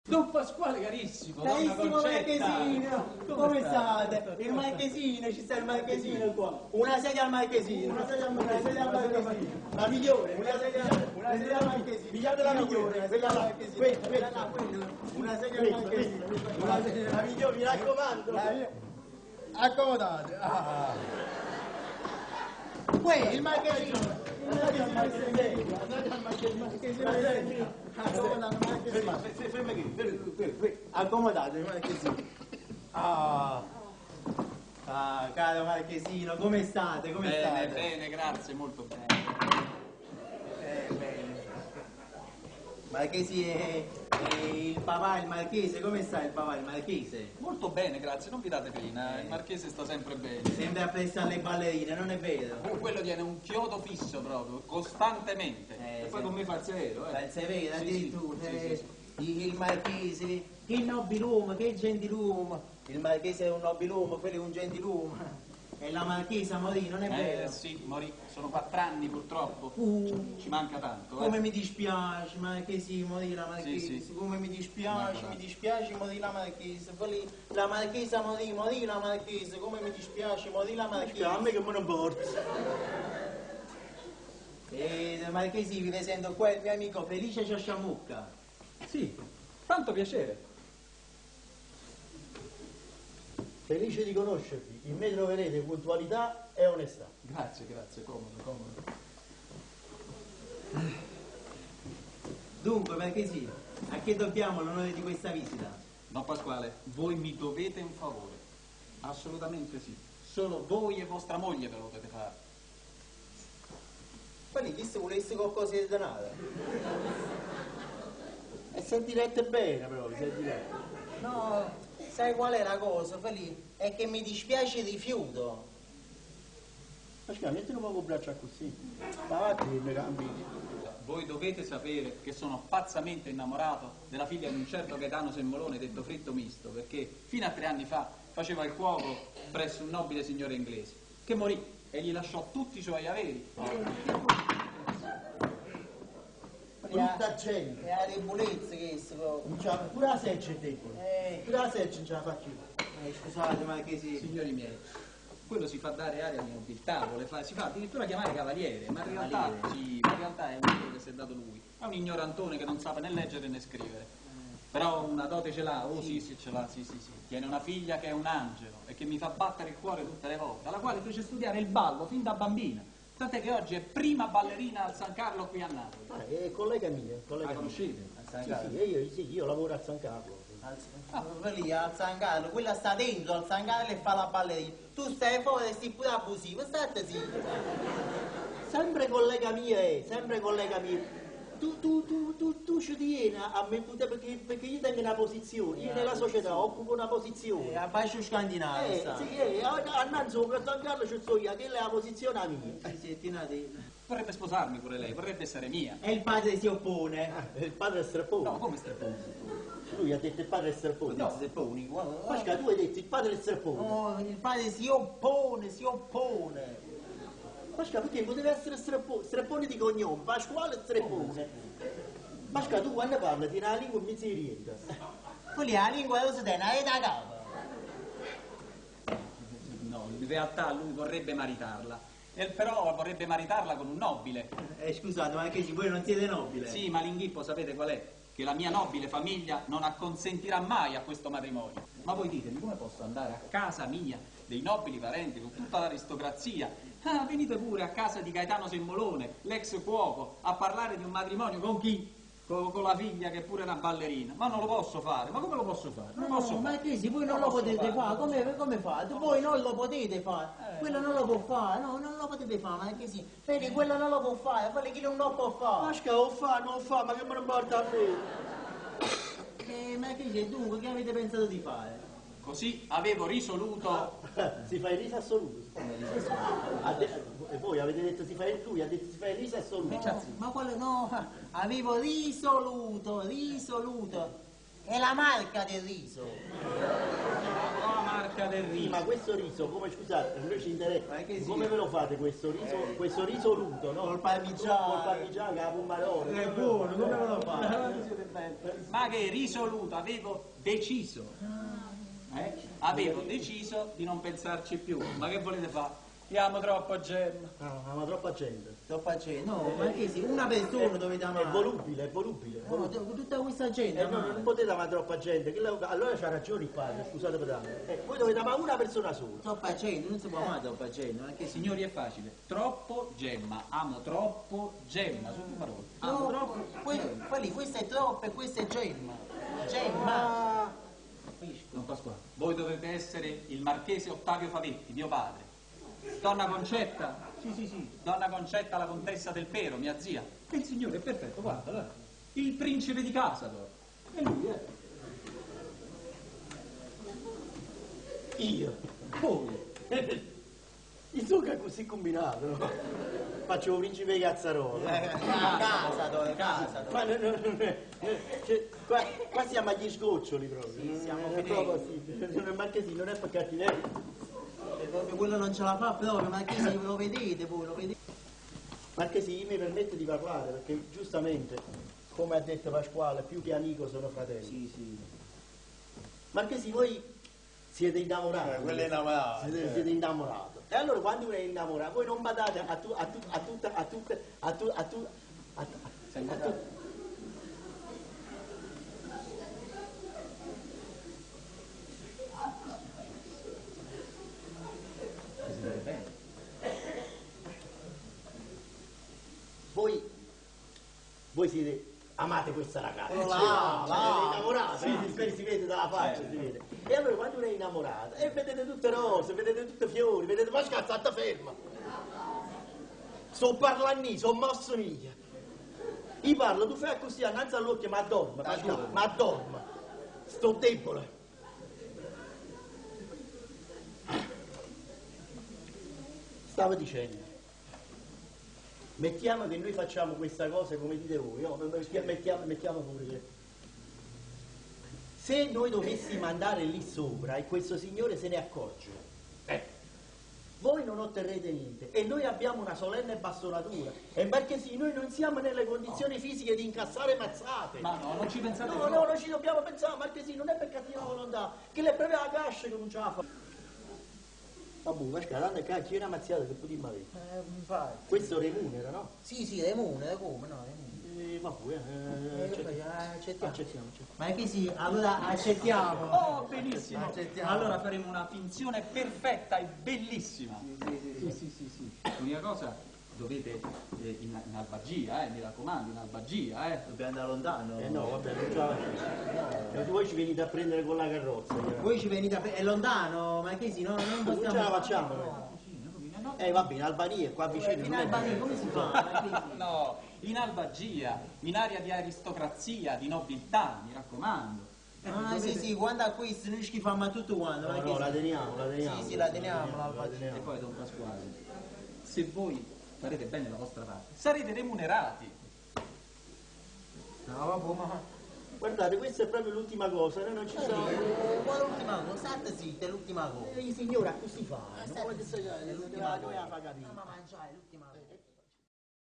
Don Pasquale carissimo, donna Carissimo Concetta. Marchesino, come state? Il Marchesino, ci sta il Marchesino qua. Una sedia al Marchesino. Una sedia al Marchesino. La migliore, Una sedia, una sedia al Marchesino. Pigliate la migliore, Quella là, quella. Questa, Quella là, quella. Una sedia al Marchesino. Una sedia. La migliore, mi raccomando. Accomodate. Ah. Uè, il Marchesino. Il Marchesino. Il Marchesino. Accomodate, Marchesino. Ferma qui, ferma qui, ferma. Accomodate, Marchesino. Ah. Ah, caro Marchesino, come state? Come Bene, state? bene, grazie, molto bene. Bene. Marchesi è, è il papà, il marchese, come sta il papà, il marchese? Molto bene, grazie, non vi date pena, il marchese sta sempre bene. Sempre appresso alle ballerine, non è vero? Oh, quello tiene un chiodo fisso proprio, costantemente. Eh, e poi sì. con me fa il severo, eh. Fa il severo, Sì, addirittura. sì, sì, eh, sì, Il marchese, che nobiluomo, che gentiluomo. Il marchese è un nobiluomo, quello è un gentiluomo. E la marchesa morì, non è Eh vero? sì, morì, sono 4 anni purtroppo. Ci manca tanto, eh. Come mi dispiace, marchesi, morì la marchesa, Sì, sì. come mi dispiace, Manca mi tanto. dispiace morì la marchesa, la marchesa morì, morì la marchesa, come mi dispiace, morì la marchesa. A me che me ne importa. E marchesi, vi presento qua il mio amico Felice Sciasciamucca. Sì, tanto piacere. Felice di conoscervi, in me troverete puntualità e onestà. Grazie, grazie, comodo, comodo. Dunque, marchesi, a che dobbiamo l'onore di questa visita? Don Pasquale, voi mi dovete un favore. Assolutamente sì. Solo voi e vostra moglie ve lo potete fare. Poi chi se volesse qualcosa di denaro? E sentirete bene però, vi sentirete. No, sai qual è la cosa, Felice? È che mi dispiace il rifiuto. Ma scusa, metti un poco il braccio così. Ma avanti che mi cambi. Voi dovete sapere che sono pazzamente innamorato della figlia di un certo Gaetano Semmolone detto fritto misto, perché fino a 3 anni fa faceva il cuoco presso un nobile signore inglese, che morì e gli lasciò tutti i suoi averi. Brutta gente. È la debolezza che si proprio. Non c'ha- Pure la seccia è debole. Pure la seccia non ce la fa più. Scusate, marchesi. Signori miei, quello si fa dare aria di nobiltà, vuole fare, si fa addirittura chiamare cavaliere, ma in realtà, Cavaliere? sì, ma in realtà è un titolo che si è dato lui. È un ignorantone che non sa né leggere né scrivere. Però una dote ce l'ha, oh sì, sì, ce l'ha, sì, sì, sì. Tiene una figlia che è un angelo e che mi fa battere il cuore tutte le volte, alla quale fece studiare il ballo fin da bambina. Tant'è che oggi è prima ballerina al San Carlo qui a Napoli. Ah, è collega mia, collega La mia. conoscete? Al San Sì, Carlo. sì, io, sì, io lavoro al San Carlo. Al, lì al San Carlo, quella sta dentro al San Carlo e fa la ballerina. Tu stai fuori e stai pure abusivo, state zitto. Sempre collega mia, sempre collega mia. Tu ci tieni a me perché, perché io tengo una posizione, io nella società occupo una posizione. A bacio scandinavo sta. Sì, annanzi a San Carlo ci sto io, quella è la posizione mia. Sì, sì, tinate. Vorrebbe sposarmi pure lei, vorrebbe essere mia. E il padre si oppone. Ah, il padre è streppone. No, come streppone? Lui ha detto il padre è streppone. No, Zepponi, guarda. Pasca, tu hai detto il padre è streppone. No, il padre si oppone, si oppone. Pasca, perché poteva essere streppone, streppone di cognome, Pasquale Streppone. Pasca, tu quando parli tieni la lingua in mezzo ai denti. Quelli la lingua lo si tiene, è da capo. No, in realtà lui vorrebbe maritarla. E però vorrebbe maritarla con un nobile. Scusate, ma che voi non siete nobile? Sì, ma l'inghippo sapete qual è? Che la mia nobile famiglia non acconsentirà mai a questo matrimonio. Ma voi ditemi, come posso andare a casa mia, dei nobili parenti, con tutta l'aristocrazia? Ah, venite pure a casa di Gaetano Semmolone, l'ex cuoco, a parlare di un matrimonio con chi? Con la figlia che è pure una ballerina. Ma non lo posso fare, ma come lo posso fare? Non lo posso No, fare. ma che sì, voi non Non lo posso potete fare. fare, come fate? Voi non lo potete fare, quello non lo può fare, no, non lo potete fare, ma che sì, Fede, quello non lo può fare, quello chi non lo può fare. Pasca, o fa, non fa, ma che me ne importa a me? Ma che c'è, dunque, che avete pensato di fare? Così avevo risoluto. Si fa il riso assoluto. E voi avete detto si fa il lui, ha detto si fa il riso assoluto. No, ma quello no, avevo risoluto, risoluto. È la marca del riso. La marca del Sì, riso. ma questo riso, come scusate, a noi ci interessa, Ma che come sì? ve lo fate questo riso luto, no? Col parmigiano. Col parmigiano, con la pomodoro. È buono, come ve lo fate? Ma che risoluto, avevo deciso. Eh? Avevo deciso di non pensarci più. Ma che volete fare? Io amo troppo Gemma. Ah, ma troppa gente. Troppa gente. No, Marchese, una persona dovete amare. È volubile, è volubile. è No, volubile. tutta questa gente. Eh, no, amare. non potete amare troppa gente, che la- allora c'ha ragione il padre, scusate per tanto. Voi dovete amare una persona sola. Troppa gente, non si può amare troppa gente, Marchese. Signori, è facile. Troppo Gemma. Amo troppo Gemma. Sono due parole. Amo troppo. Quelli, questa è troppo e questa è gemma. Gemma. Don Pasquale, voi dovete essere il marchese Ottavio Favetti, mio padre. Donna Concetta? Sì, sì, sì. Donna Concetta, la contessa del Pero, mia zia. E il signore è perfetto, guarda, guarda. Il principe di Casador. E lui, eh. Io? Voi. Insomma, è così combinato, no? Faccio il principe di Cazzarola. Casa, dove, casa, dove. Ma no, no, no, no, cioè, qua siamo agli sgoccioli proprio. Sì, siamo non è finiti. proprio sì. Non è marchesino, non è per cattiveria. Proprio quello non ce la fa proprio, Marchese, lo vedete voi, lo vedete. Marchesi, mi permette di parlare perché giustamente, come ha detto Pasquale, più che amico sono fratelli. Sì, sì. Marchesi, voi siete innamorati. Quello è innamorato. Siete innamorato. E allora quando uno è innamorato, voi non badate a tu, a tu, a tutta, a tutte, a tu, a tu, a, a, a tu. Voi siete, amate questa ragazza, siete innamorati, sì, si vede dalla faccia, si vede. E allora quando uno è innamorato, e vedete tutte rose, vedete tutte fiori, vedete, ma scazzata ferma. Sto parlando, sono mosso mia. Io parlo, tu fai così, innanzi all'occhio, ma dorme, Pasquale, ma dorme. Sto debole. Stavo dicendo, mettiamo che noi facciamo questa cosa come dite voi, no? Mettiamo pure che se noi dovessimo andare lì sopra e questo signore se ne accorge, voi non otterrete niente e noi abbiamo una solenne bastonatura e perché sì, noi non siamo nelle condizioni fisiche di incassare mazzate. Ma no, non ci pensate No, proprio. no, non ci dobbiamo pensare, Marchesino, non è per cattiva volontà, che le preve la cascia che non ce la fa. Vabbè, Pasquale, tanto cacchio, è una mazziata che potremmo avere. Infatti. Questo remunera, no? Sì, sì, remunera, come no? Remunera. Vabbè, Accettiamo. accettiamo, accettiamo. Ma che sì, allora accettiamo. Oh, benissimo. Accettiamo. Allora faremo una finzione perfetta e bellissima. Sì, sì, sì, sì. L'unica cosa, dovete in albagia, mi raccomando, in albagia, Dobbiamo andare lontano. No, vabbè, non ce la facciamo. Voi ci venite a prendere con la carrozza. Voi ci venite a prendere, è lontano, ma che sì, no, non possiamo... Non ce la facciamo, No. noi. Va bene, in Albania, qua vicino. In Albania come si fa? No, in albagia, in area di aristocrazia, di nobiltà, mi raccomando. Ah, sì, sì, quando a questo noi schifiamo a tutto quanto. No, no, la teniamo, la teniamo. Sì, sì, la teniamo, l'albagia. E poi, Don Pasquale, se voi farete bene la vostra parte, sarete remunerati. No, vabbè, ma... Guardate, questa è proprio l'ultima cosa, noi non ci siamo... Qual è l'ultima cosa? State zitta, è l'ultima cosa. Signora, così fa. È l'ultima Noi la cosa. fa capire. Ma mangiare, l'ultima cosa.